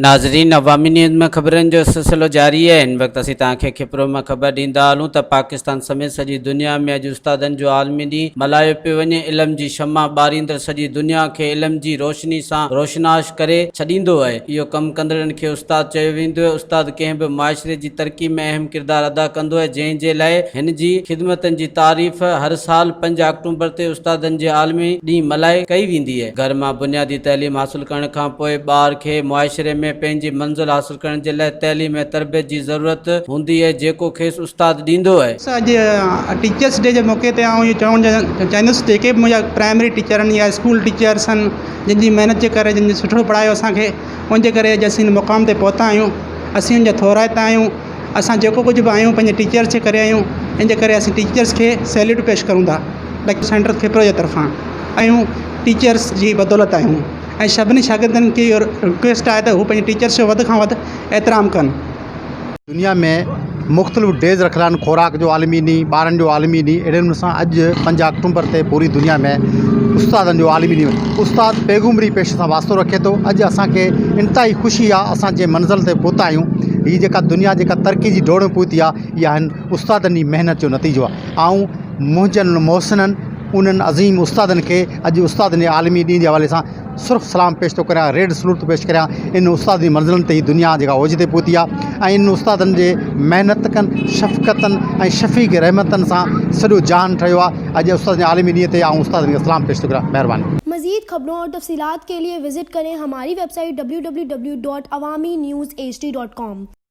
ناظرين عوامي نيوز ۾ خبرن جو سلسلو جاري آهي هن وقت اسين توهان کي کپرو مان خبر ڏيندا هلون ته پاڪستان سميت سڄي دنيا ۾ اڄ استادن جو عالمي ڏينهن ملهايو پيو وڃي علم جي شمع ٻاريندڙ سڄي دنيا کي علم جي روشني سان روشناش ڪري ڇڏيندو آهي اهو ڪم ڪندڙن کي استاد چيو ويندو آهي استاد ڪنهن به معاشري جي ترقي ۾ اهم ڪردار ادا ڪندو آهي جنهن جي لاء هن جي خدمتن جي تعريف هر سال پنج آڪٽومبر تي استادن جي عالمي ڏينهن ملهائي ڪئي ويندي آهي گهر مان بنيادي تعليم حاصل ڪرڻ کان پوء ٻار کي معاشري ۾ پنهنجي منزل حاصل ڪرڻ جي لاء تعليم ۽ تربيت جي ضرورت هوندي آهي جيڪو کيس استاد ڏيندو آهي. اڄ ٽيچرس ڊي جي موقعي تي آئون اهو چوڻ چاهيندس جيڪي به منهنجا پرائمري ٽيچر آهن يا اسڪول ٽيچرس آهن جن جي محنت جي ڪري جن سٺو پڙهايو اسان کي ان جي ڪري اڄ اسين هن مقام تي پهتا آهيون اسين ان جا ٿورائتا آهيون اسان جيڪو ڪجهه به آهيون پنهنجي ٽيچرس جي ڪري آهيون ان جي ڪري اسين ٽيچرس کي سيليوٽ پيش ڪرون ٿا لڪ سينٽر کپرو جي طرفان آهيون ٽيچرس جي بدولت آهيون ۽ سڀني شاگردن کي اهو رڪويسٽ آهي ته هو پنهنجي ٽيچرس جو وڌ کان وڌ احترام ڪن. دنيا ۾ مختلف ڊيز رکيل آهن خوراڪ جو عالمي ڏينهن ٻارن جو عالمي ڏينهن اهڙي نموني سان اڄ پنج آڪٽومبر تي پوري دنيا ۾ استادن جو عالمي ڏينهن استاد پيغمبري پيشي سان واسطو رکي ٿو اڄ اسانکي انتهائي خوشي آهي اسان جنهن منزل تي پهتا آهيون هي جيڪا دنيا جيڪا ترقي جي ڊوڙ ۾ پهتي آهي اها هن استادن جي محنت جو نتيجو آهي آئون منهنجن محسنن انهن عظيم استادن کي اڄ استادن جي عالمي ڏينهن جي حوالي سان سرخ سلام پيش ٿو ڪريان ريڊ سلوٽ ٿو پيش ڪريان ان استادن جي منزلن تي هي دنيا جيڪا اوج تي پهتي آهي ۽ ان استادن جي محنت ڪن شفقتن ۽ شفيق رحمتن سان سڄو جهان ٺهيو آهي اڄ استادن جي عالمي ڏينهن تي آئون استادن کي سلام پيش ٿو ڪريان مهرباني. مزيد خبرون اور تفصيلات کے لئے وزٽ کریں ہماری web site www.awamiNewsHD.com.